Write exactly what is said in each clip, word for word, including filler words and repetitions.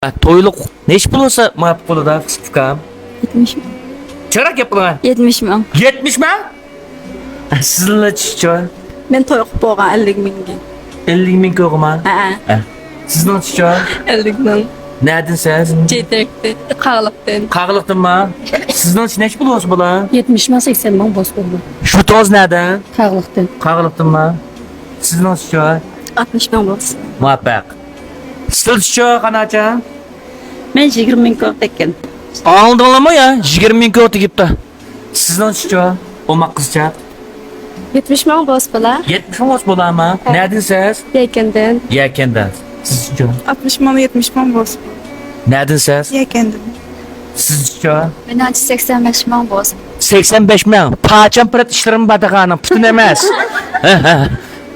تويلۇق نەچچە پۇل بولسا مۇۋاپىق بولىدۇ، قىسقا ئۇكام؟ يەتمىش مىڭ. چىرايلىق گەپ قىلىڭ. يەتمىش مىڭ. يەتمىش مىڭ؟ سىزنىڭ نەچچە؟ مەن توي قىلىپ بولغان ئەللىك مىڭگە. ئەللىك مىڭ كويغىما؟ ھە. ھە. سىزنىڭ نەچچە؟ ئەللىك مىڭ. نەدىن سىز؟ چېتەكتىن، قاغىلىقتىن. قاغىلىقتىنما؟ سىزنىڭ نەچچە پۇل بولسا بولا؟ يەتمىش مىڭ، سەكسەن مىڭ بولسا بولىدۇ. شۇتىڭىز نەدىن؟ قاغىلىقتىن. قاغىلىقتىنما؟ سىزنىڭ نەچچە؟ ئاتمىش مىڭ بولسا. مۇۋاپىق. سىز نەچچە، قاناچە؟ مەن يىگىرمە مىڭ كوي تەگكەن. ئاڭلىدىڭلارمۇ يا؟ يىگىرمە مىڭ كوي تېگىپتۇ. سىزنىڭ نەچچە؟ ئوماق قىزچاق. يەتمىش مىڭ بولسا بولا. يەتمىش مىڭ بولسا بولامۇ؟ ھە. نەدىن سىز؟ يەكەندىن. يەكەندىن. سىزچە؟ ئاتمىش مىڭ، يەتمىش مىڭ بولسا. نەدىن سىز؟ يەكەندىن. سىزچە؟ مېنىڭچە سەكسەن بەش مىڭ بولسا. سەكسەن بەش مىڭ. پاچام پىرىت ئىشلىرىم بار دېگەننىڭ پۈتۈن ئەمەس. ھە، ھە.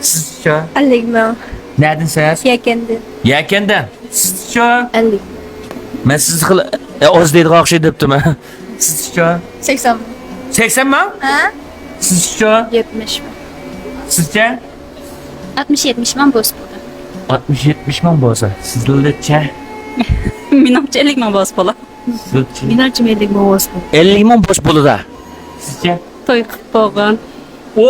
سىزچە؟ ئەللىك مىڭ. نەدىن سىز؟ يەكەندىن. يەكەندىن. سىزچە؟ ئەللىك. مەن سىزنى خېلى، ئە، ئاز دەيدىغان ئوخشايدۇ دەپتىمەن. سىزچە؟ سەكسەن مىڭ. سەكسەن مىڭ؟ ھە؟ سىزچە؟ يەتمىش مىڭ. سىزچە؟ ئاتمىش، يەتمىش مىڭ بولسا بولىدۇ. ئاتمىش، يەتمىش مىڭ بولسا، سىزلەرچە؟ مېنىڭچە ئەللىك مىڭ بولسا بولا. سىزچە؟ مېنىڭچە ئەللىك مىڭ بولسا بولا. ئەللىك مىڭ بولسا بولىدۇ. سىزچە؟ توي قىلىپ بولغان. ئو!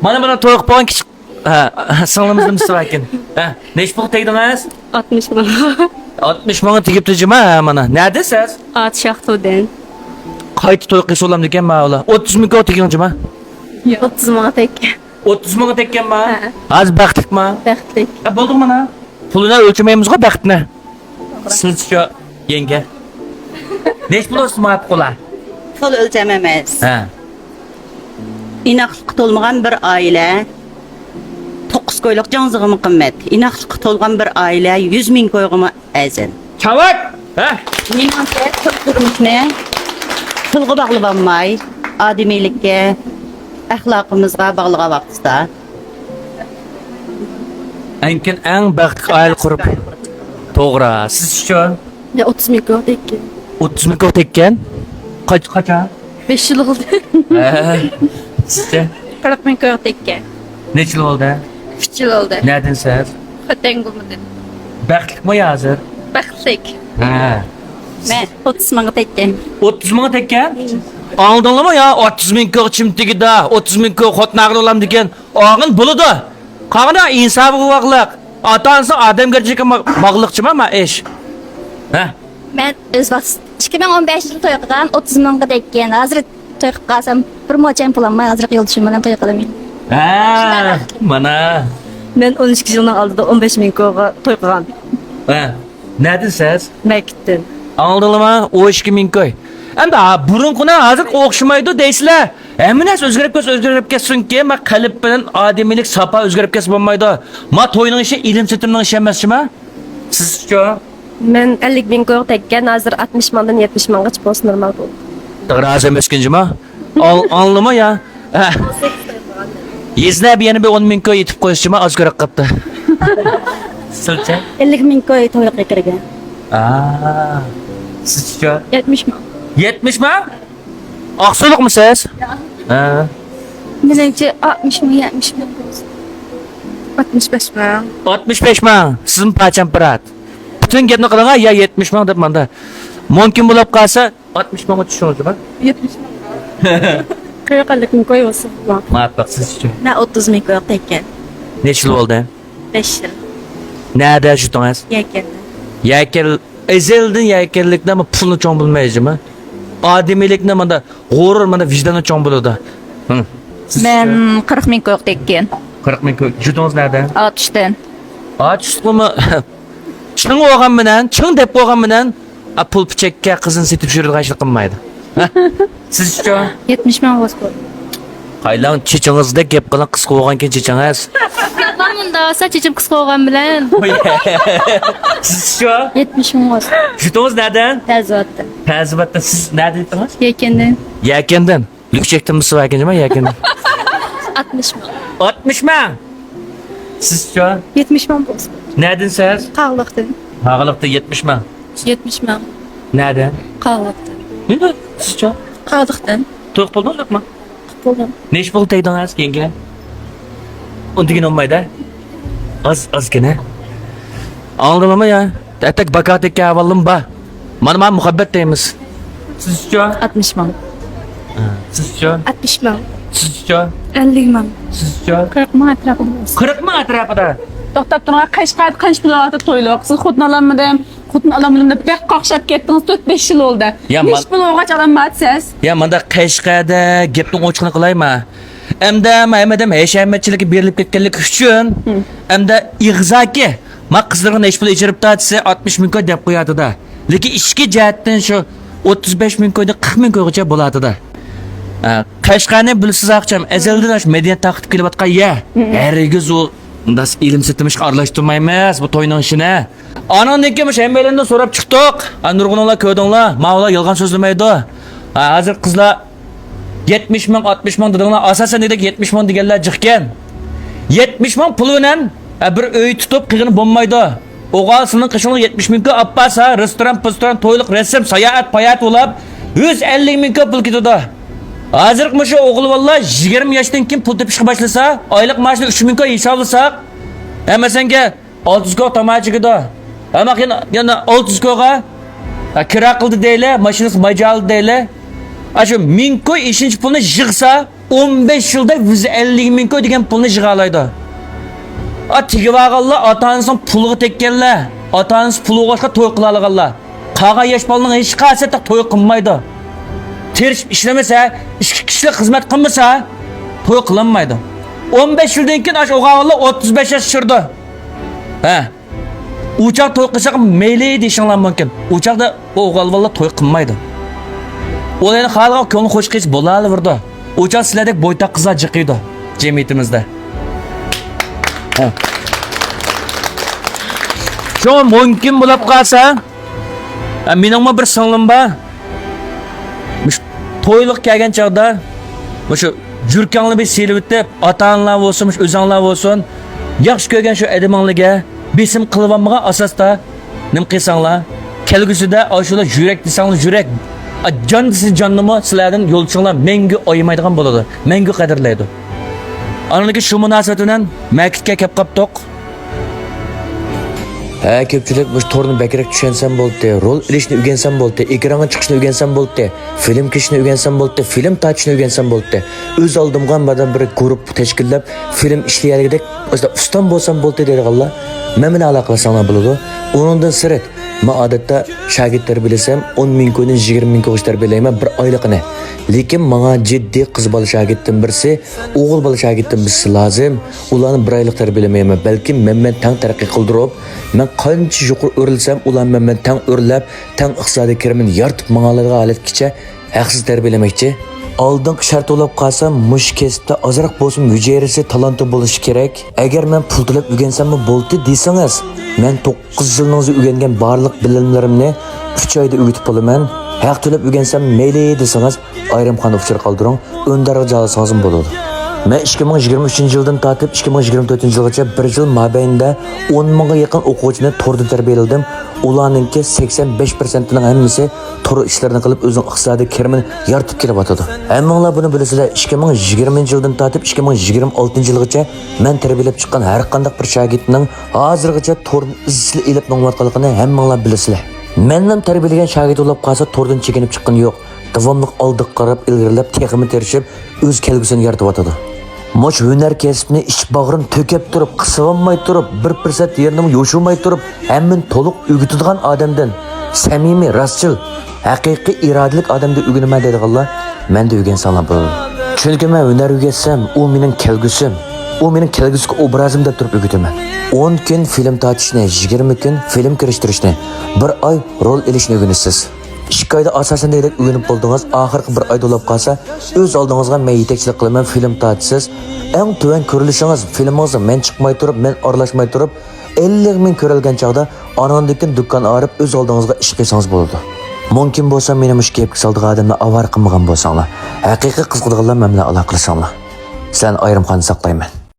مانا، مانا توي قىلىپ بولغان كىچىك ھە، سىڭلىمىزنىڭ بىرسى باركەن. ھە، نەچچە پۇل تەگدىڭىز؟ ئاتمىش مىڭ. ئاتمىش مىڭ تېگىپتۇ جۇما، ھە، مانا. نەدە سىز؟ ئاتشاختۇدىن. قايتا توي قىلسا بولامدىكەن، ما ئۇلار. ئوتتۇز مىڭ كوي تېگىڭ جۇما. ئوتتۇز مىڭغا تەگكەن. ئوتتۇز مىڭغا تەگكەنما؟ ھە. ھازىر بەختلىكما؟ بەختلىك. ھە، بولدى مانا. پۇلنى ئۆلچىمەيمىزغۇ بەختنى. سىزچە، يەڭگە؟ نەچچە پۇل بولسا مۇۋاپىق بولا؟ پۇل ئۆلچەم ئەمەس. ھە. ئىناقلىققا تولمىغان بىر ئائىلە توققۇز كويلۇق جاڭزىغىمۇ قىممەت. ئىناقلىققا تولغان بىر ئائىلە يۈز مىڭ كويغىمۇ ئەرزان. چاۋاك! ھە؟ مېنىڭچە، تۇرمۇشنى پۇلغا باغلىۋالماي، ئادىمىيلىككە، ئەخلاقىمىزغا باغلىغان ۋاقتىدا، ئەنكىن ئەڭ بەختلىك ئائىلە قۇرۇپ. توغرا. سىز ئۈچۈن؟ يا، ئوتتۇز مىڭ كوي تەگكەن. ئوتتۇز مىڭ كوي تەگكەن؟ قاچ-، قاچان؟ بەش يىل بولدى. ھە. سىزچە؟ قىرىق مىڭ كوي تەگكەن. نەچچە يىل بولدى؟ ئۈچ يىل بولدى. نەدىن سىز؟ خوتەن گۇمىدىن. بەختلىكمۇ يا ھازىر؟ بەختلىك. ھە. مەن ئوتتۇز مىڭغا تەگكەن. ئوتتۇز مىڭغا تەگكەن؟ ئاڭلىدىڭلارمۇ يا؟ ئوتتۇز مىڭ كوي چىم تېگىدۇ، ئوتتۇز مىڭ كوي خوتۇن ئاغىنە بولامدىكەن؟ ئاغىنە بولىدۇ. قاغىنا ئىنسابىغا باغلىق. ئاتا-ئانىسىنىڭ ئادەمگەرچىلىكىگە ما-، باغلىقچىما ما ئىش؟ ھە؟ مەن ئۆز ۋاقتىدا ئىككى مىڭ ئون بەشىنچى يىلى توي قىلغان، ئوتتۇز مىڭغا تەگكەن. ھازىر توي قىلىپ قالسام، بىر موچەن پۇل ئالماي، ھازىرقى يولدىشىم بىلەن توي قىلىمەن. ھە، مانا. مەن ئون ئىككى يىلنىڭ ئالدىدا ئون بەش مىڭ كويغا توي قىلغان. ھە. نەدىن سىز؟ مەكىتتىن. ئاڭلىدىڭلارمۇ؟ ئون ئىككى مىڭ كوي. ئەمدى ھا، بۇرۇنقىنىڭ ھازىرقى ئوخشىمايدۇ دەيسىلەر. ھەممە نەرسە ئۆزگىرىپ كەتسە، ئۆزگىرىپ كەتسۇنكى، ما قەلب بىلەن ئادىمىيلىك ساپا ئۆزگىرىپ كەتسە بولمايدۇ. ما توينىڭ ئىشى ئىلىم سېتىمنىڭ ئىشى ئەمەسچىما؟ سىزچۇ؟ مەن ئەللىك مىڭ كويغا تەگكەن، ھازىر ئاتمىش مىڭدىن يەتمىش مىڭغىچە بولسا نورمال بولدى. توغرا، ئاز ئەمەسكەن جۇما. ئاڭ-، ئاڭلىما يا. ھە. يېزا بىر يەنە بىر ئون مىڭ كوي يېتىپ قويسىچۇما، ئاز كۆرۈپ قاپتۇ. سىلچە؟ ئەللىك مىڭ كوي تويلۇققا كىرگەن. ئا. سىزچۇ؟ يەتمىش مىڭ. يەتمىش مىڭ؟ ئاقسۇلۇقمۇ سىز؟ ياق. ھە. مېنىڭچە ئاتمىش مىڭ، يەتمىش مىڭ بولسا. ئاتمىش بەش مىڭ. ئاتمىش بەش مىڭ. سىزمۇ پاچام پىرات. پۈتۈن گەپنى قىلىڭا، يا يەتمىش مىڭ دەپ ماندا. مۇمكىن بولۇپ قالسا، ئاتمىش مىڭغا چۈشۈڭىز جۇما. يەتمىش مىڭ. قىرىق ئەللىك مىڭ كوي بولسا. مۇۋاپىق، سىزچۇ؟ مەن ئوتتۇز مىڭ كويغا تەگكەن. نەچچە يىل بولدى؟ بەش يىل. نەدە شۇتىڭىز؟ يەكەندە. يەكەن، ئەزەلدىن يەكەنلىكنى ئەمما پۇلنى چوڭ بىلمەيدۇ جۇما. ئادىمىيلىكنى ماندا غۇرۇر، مانا ۋىجدانى چوڭ بولىدۇ. ھە. سىز مەن قىرىق مىڭ كويغا تەگكەن. قىرىق مىڭ كوي. يۇرتىڭىز نەدە؟ ئاتۇشتىن. ئاتۇشلۇقمۇ؟ چىڭ بولغان بىلەن، چىڭ دەپ قويغان بىلەن، ئا، پۇل پىچەككە قىزىنى سېتىپ يۈرىدىغان ئىشنى قىلمايدۇ. ھە؟ سىزچۇ؟ يەتمىش مىڭ بولسا بولدى. قايلاڭ، چېچىڭىزدەك گەپ قىلىڭ، قىسقا بولغانكەن چېچىڭىز. مەن مۇنداق بولسا، چېچىم قىسقا بولغان بىلەن. سىزچۇ؟ يەتمىش مىڭ بولسا. يۇرتىڭىز نەدە؟ پەرزىۋاتتا. پەرزىۋاتتا. سىز نەدە يۇرتىڭىز؟ يەكەندىن. يەكەندىن. لۈكچەكتىن بىسى باركەن جۇما يەكەندىن. ئاتمىش مىڭ. ئاتمىش مىڭ. سىزچۇ؟ يەتمىش مىڭ بولسا. نەدىن سىز؟ قاغىلىقتىن. قاغىلىقتىن يەتمىش مىڭ. يەتمىش مىڭ. نەدە؟ قاغىلىقتىن. نېمە؟ سىزچۇ؟ قاغىلىقتىن. توي قىلدىڭىز يوقمۇ؟ قىلدىم. نەچچە پۇل تەگدىڭىز كېيىنكى؟ ئۇندىكىن بولمايدۇ. ئاز، ئازكىنە. ئاڭلىدىڭلارمۇ يا؟ ئەتەك باكاتەك ئەھۋالىم بار. مانا، مانا مۇھەببەت دەيمىز. سىزچە؟ ئاتمىش مىڭ. سىزچە؟ ئاتمىش مىڭ. سىزچە؟ ئەللىك مىڭ. سىزچە؟ قىرىق مىڭ ئەتراپىدا بولسا. قىرىق مىڭ ئەتراپىدا. توختاپ تۇرۇڭ، قەشقەردە قانچە پۇل ئالاتتى تويلۇق؟ سىز خوتۇن ئالالمىدىم، خوتۇن ئالالمىدىم دەپ بەك قاقشاپ كەتتىڭىز، تۆت بەش يىل بولدى. يا، نېمە مال- پۇل بولغاچ ئالالمايسىز؟ يا، مانداق قەشقەردە گەپنىڭ ئوچۇقىنى قىلايما. ئەمدى ھەممە ئادەم ھەشەمەتچىلىككە بېرىلىپ كەتكەنلىكى ئۈچۈن، ئەمدى ئېغىزاكى، ما قىزلارغا نەچچە پۇل ئېچىرىپتا دېسە، ئاتمىش مىڭ كوي دەپ قوياتىدۇ. لېكىن ئىچكى جەھەتتىن شۇ ئوتتۇز بەش مىڭ كويدىن قىرىق مىڭ كويغىچە بولاتىدۇ. ھە، قەشقەرنى بىلىسىز ئاخچام، ئەزەلدىن شۇ مەدەنىيەت تارقىتىپ كېلىۋاتقان يەر. ھەرگىز ئۇ مۇنداق ئېلىم سېتىمىشقا ئارىلاشتۇرمايمىز بۇ توينىڭ ئىشىنى. ئانىڭدىن كېيىن مۇشۇ ھەممەيلەندىن سوراپ چىقتۇق. ھە، نۇرغۇنلار كۆردۈڭلار، ماۋۇلار يالغان سۆزلىمەيدۇ. ھە، ھازىر قىزلار يەتمىش مىڭ، ئاتمىش مىڭ دېدىڭلار، ئاساسەن دېدۇق يەتمىش مىڭ دېگەنلەر جىقكەن. يەتمىش مىڭ پۇل بىلەن، ھە، بىر ئۆي تۇتۇپ قىلغىلى بولمايدۇ. ئوغۇل سېنىڭ قېشىڭغا يەتمىش مىڭ كوي ئاپارسا، رېستوران، پېستوران، تويلۇق رەسىم، ساياھەت، پاياھەت بولۇپ، يۈز ئەللىك مىڭ كوي پۇل كېتىدۇ. ھازىرقى مۇشۇ ئوغۇل بالىلار يىگىرمە ياشتىن كېيىن پۇل تېپىشقا باشلىسا، ئايلىق مائاشىنى ئۈچ مىڭ كوي ھېسابلىساق، ھە، مەسىلەنگە، ئالتە يۈز كوي تاماكا چېكىدۇ. ھەممە يەنە ئالتە يۈز كويغا، ھە، كىرا قىلدى دەيلى، ماشىنىسى مايجا ئالدى دەيلى. ئاشۇ مىڭ كوي ئېشىنچە پۇلنى يىغسا، ئون بەش يىلدا يۈز ئەللىك مىڭ كوي دېگەن پۇلنى يىغالايدۇ. ئا، تېگىۋالغانلار ئاتا-ئانىسىنىڭ پۇلىغا تەگكەنلەر، ئاتا-ئانىسى پۇل بولغاچقا توي قىلالىغانلار. قالغان ياش بالىنىڭ ھېچقايسى توي قىلمايدۇ. تىرىشىپ ئىشلىمىسە، ئىككى كىشىلىك خىزمەت قىلمىسا، توي قىلالمايدۇ. ئون بەش يىلدىن كېيىن ئاشۇ ئوغۇل بالىلار ئوتتۇز بەش ياش چىرىدۇ. ھە. ئۇ چاغ توي قىلساق مەيلى دېيىشىڭلار مۇمكىن. ئۇ چاغدا ئوغۇل بالىلار توي قىلمايدۇ. ئۇلارنىڭ خالىغان كۆڭلى خوش قىلسا بولالىۋېرىدۇ. ئۇ چاغ سىلەردەك بويتاق قىزلار جىقىيدۇ جەمئىيىتىمىزدە. ھە. شۇڭا مۇمكىن بولۇپ قالسا، ھە، مېنىڭمۇ بىر سىڭلىم بار. مۇشۇ تويلۇق كەلگەن چاغدا مۇشۇ جۈركەڭلار بىر سېلىۋېتىپ، ئاتا-ئانىلار بولسۇن، مۇشۇ ئۆزەڭلار بولسۇن، ياخشى كۆرگەن شۇ ئادىمىڭلارغا بېسىم قىلىۋالمىغان ئاساستا نېمە قىلساڭلار، كەلگۈسىدە ئاشۇلا يۈرەك دېسەڭلار يۈرەك، ئا، جان دېسە جاننىمۇ سىلەردىن يولدىشىڭلار مەڭگۈ ئايىمايدىغان بولىدۇ، مەڭگۈ قەدىرلەيدۇ. ئانىڭدىن كېيىن شۇ مۇناسىۋەت بىلەن مەكىتكە كەپ قاپتۇق. ھە، كۆپچىلىك مۇشۇ تورنى بەكرەك چۈشەنسەم بولدى، رول ئېلىشنى ئۆگەنسەم بولدى، ئېكرانغا چىقىشنى ئۆگەنسەم بولدى، فىلىم كېچىشنى ئۆگەنسەم بولدى، فىلىم تارتىشنى ئۆگەنسەم بولدى. ئۆز ئالدىمغا مانا بىر گۇرۇپپا تەشكىللەپ، فىلىم ئىشلىيەلىگۈدەك ئۇستام بولسام بولدى دەيدىغانلار مەن بىلەن ئالاقىلەشسەڭلار بولىدۇ. ئۇنىڭدىن سىرت، مەن ئادەتتە شاگىرت تەربىيەلىسەم، ئون مىڭ كويدىن يىگىرمە مىڭ كويغىچە تەربىيەلەيمەن بىر ئايلىقىنى. لېكىن ماڭا جىددىي قىز بالا شاگىرتتىن بىرسى، ئوغۇل بالا شاگىرتتىن بىرسى لازىم. ئۇلارنى بىر ئايلىق تەربىيەلىمەيمەن، بەلكىم مەن بىلەن تەڭ تەرەققىي قىلدۇرۇپ، مەن قانچە يۇقىرى ئۆرلىسەم، ئۇلار مەن بىلەن تەڭ ئۆرلەپ، تەڭ ئىقتىسادىي كىرىمىنى يارىتىپ ماڭالايدىغان ھالەتكىچە ھەقسىز تەربىيەلىمەكچى. ئالدىنقى شەرت بولۇپ قالسا، مۇشۇ كەسىپتە ئازراق بولسىمۇ ھۈجەيرىسى، تالانتى بولۇشى كېرەك. ئەگەر مەن پۇل تۆلەپ ئۆگەنسەممۇ بولدى دېسىڭىز، مەن توققۇز يىلنىڭ ئۆگەنگەن بارلىق بىلىملىرىمنى ئۈچ ئايدا ئۆگىتىپ بولىمەن. ھەق تۆلەپ ئۆگەنسەم مەيلى دېسىڭىز، ئايرىم خانىدا ئۇچۇر قالدۇرۇڭ، ئۈندىدارغا جايلىسىڭىزمۇ بولىدۇ. مەن ئىككى مىڭ يىگىرمە ئۈچىنچى يىلدىن تارتىپ ئىككى مىڭ يىگىرمە تۆتىنچى يىلغىچە بىر يىل مابەينىدە ئون مىڭغا يېقىن ئوقۇغۇچىنى توردىن تەربىيەلىدىم. ئۇلارنىڭكى سەكسەن بەش پىرسەنتىنىڭ ھەممىسى تور ئىشلىرىنى قىلىپ، ئۆزىنىڭ ئىقتىسادىي كىرىمىنى يارىتىپ كېلىۋاتىدۇ. ھەممىڭلار بۇنى بىلىسىلەر، ئىككى مىڭ يىگىرمىنچى يىلدىن تارتىپ ئىككى مىڭ يىگىرمە ئالتىنچى يىلغىچە مەن تەربىيەلەپ چىققان ھەر قانداق بىر شاگىرتنىڭ ھازىرغىچە توردىن ئىزچىل ئېلىپ مېڭىۋاتقانلىقىنى ھەممىڭلار بىلىسىلەر. مەننىڭ تەربىيەلىگەن شاگىرتى بولۇپ قالسا توردىن چېكىنىپ چىققىنى يوق. داۋاملىق ئالدىغا قاراپ ئىلگىرىلەپ، تېخىمۇ تىرىشىپ، ئۆز كەلگۈسىنى يارىتىۋاتىدۇ. مۇشۇ ھۈنەر كەسىپنى ئىچ باغرىنى تۆكۈپ تۇرۇپ، قىسىۋالماي تۇرۇپ، بىر پۇرسەت يېرىنىمۇ يوشۇرماي تۇرۇپ، ھەممىنى تولۇق ئۆگىتىدىغان ئادەمدىن، سەمىمىي، راستچىل، ھەقىقىي ئىرادىلىك ئادەمدىن ئۆگىنىمەن دەيدىغانلار مەندىن ئۆگەنسەڭلار بولىدۇ. چۈنكى مەن ھۈنەر ئۆگەتسەم، ئۇ مېنىڭ كەلگۈسىم، ئۇ مېنىڭ كەلگۈسىدىكى ئوبرازىم دەپ تۇرۇپ ئۆگىتىمەن. ئون كۈن فىلىم تارتىشنى، يىگىرمە كۈن فىلىم كىرىشتۈرۈشنى، بىر ئاي رول ئېلىشنى ئۆگىنىسىز. ئىككى ئايدا ئاساسەن دېگۈدەك ئۆگىنىپ بولدىڭىز، ئاخىرقى بىر ئاي تولاپ قالسا، ئۆز ئالدىڭىزغا مەن يېتەكچىلىك قىلىمەن، فىلىم تارتىسىز. ئەڭ تۆۋەن كۆرۈلۈشىڭىز، فىلىمىڭىزغا مەن چىقماي تۇرۇپ، مەن ئارىلاشماي تۇرۇپ، ئەللىك مىڭ كۆرۈلگەن چاغدا، ئانىڭدىن كېيىن دۇكان ئايرىپ، ئۆز ئالدىڭىزغا ئىش قىلسىڭىز بولىدۇ. مۇمكىن بولسا، مېنى مۇشۇ گەپكە سالىدىغان ئادەملەر ئاۋارە قىلمىغان بولساڭلار، ھەقىقىي قىزىقىدىغانلار مەن بىلەن ئالاقىلىشىڭلار. سىلەرنى ئايرىم خانىدا ساقلايمەن.